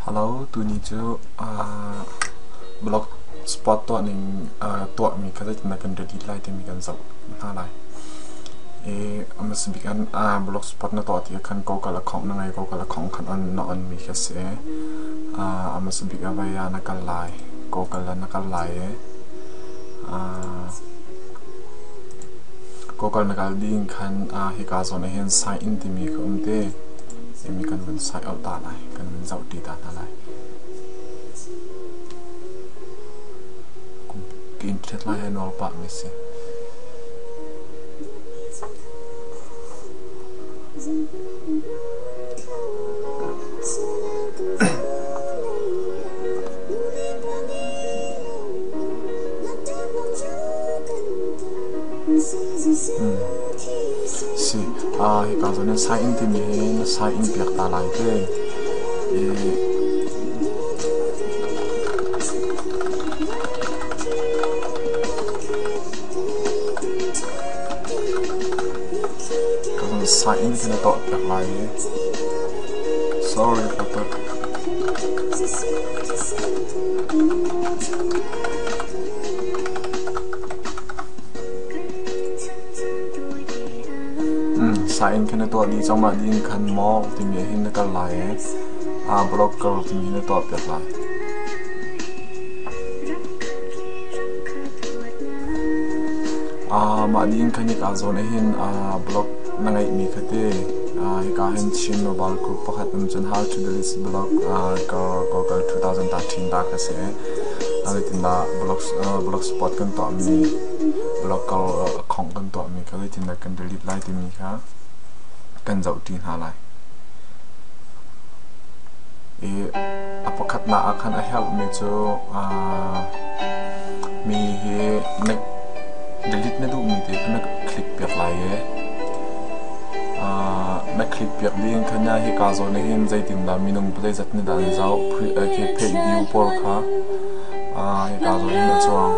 Hello, tuni cu blog spot tuah ning tuahmi kha zeitindah kan ready lai timi kan zoh hna lai. I a hmasa bik ah blog spot na tuah tikah khan Google account na ngei. Google account khan on na onmi khi a si. A hmasa bik ah vei ah na kal lai. Google ah na kal lai i Google na kal ding khan hika zawn ah hin sign in timi kha um te. Timi kan vun sign out ta lai. Kan vun zoh ṭi ta hna lai. Ka internet lai he nawl pah mi si. Si, hika zawn in sign in timi hi na sign in piak ta lai te. I ka zon sign in khi na tuah piak lai i. Sorry for that. Sign in khi na tuah dih cang mah ding khan maw timi hin na kal lai i blogger timi hi na tuah piak lai. Mah ding khan hika zawn ah hin blog na ngeihmi kha te hika hin Chin Mobile Group pakhat um cun How to Delete Blog Google 2013 ta kha si. Zeitindah blogspot kan tuahmi blogger account kan tuahmi kha zeitindah kan delete lai timi kha kan zohṭi hna lai. I a pakhatnak ah khan a herhmi cu mi hi na delete na duhmi te kha na click piak lai i na click piak ding khan hika zawn ah hin zeitindah minung zeizat nih dah an zoh khi page view pawl kha hika zawn hin a cuang.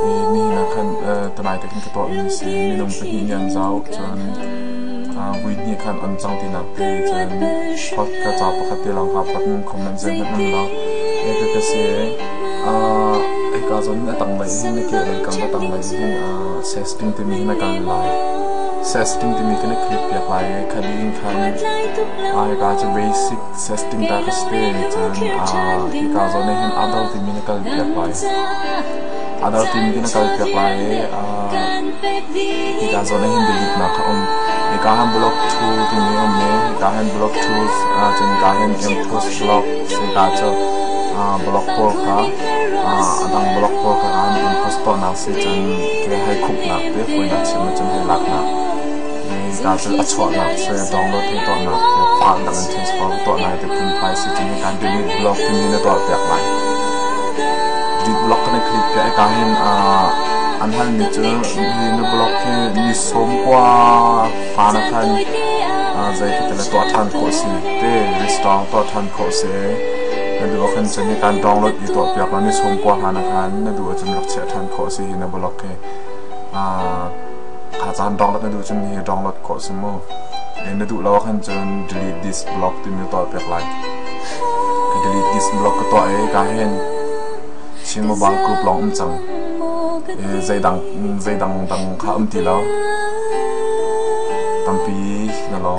I nihin ah khan tunai te khan ka tuahmi si minung pahnih nih an zoh cun vui hnih khan on cang tinak te cun pot ka ca pakhat te lawng kha pot in comment zeihmanh um lo. Hika ka si hika zawn hin a tanglei hin na kehlei kam a tanglei hin setting timi hin a kal lai. Setting timi khi na click piak lai i kha ding khan hika cu basic setting ta ka si te cun hika zawn ah hin adult timi na kal piak lai. Adult timi khi na kal piak lai i hika zawn ah hin delete nak kha um. Hika han block tool timi um i hika hin block tools cun hika hin input block hika cu block pawl kha a dang block pawl kha an input tuahnak si cun ke hei khupnak te fawinak chim ahcun hei laknak hika cu a chuahnak si download hei tuahnak file dang in transfer tuahnak te phunphai si cun hika delete block timi na tuah piak lai. Delete block kan i click piak hika hin an halmi cu hi na block hi ni sawm kua hlan ah khan zei ka tila tuah ṭhan khawh si te restore tuah ṭhan khawh si na duh ahkhan cun hi kan download i tuah piak law ni sawm kua hlan ah khan na duh ahcun rak chiah ṭhan khawh si hi na blog hi kha caan download na duh cun hi download khawh si mu na duh lo ahkhan cun delete this blog timi tuah piak lai. Delete this blog ka tuah i ka hin Chin Mobile Group lawng um cang. Zeidang zeidang dang kha um ti lo. Tampi na lo.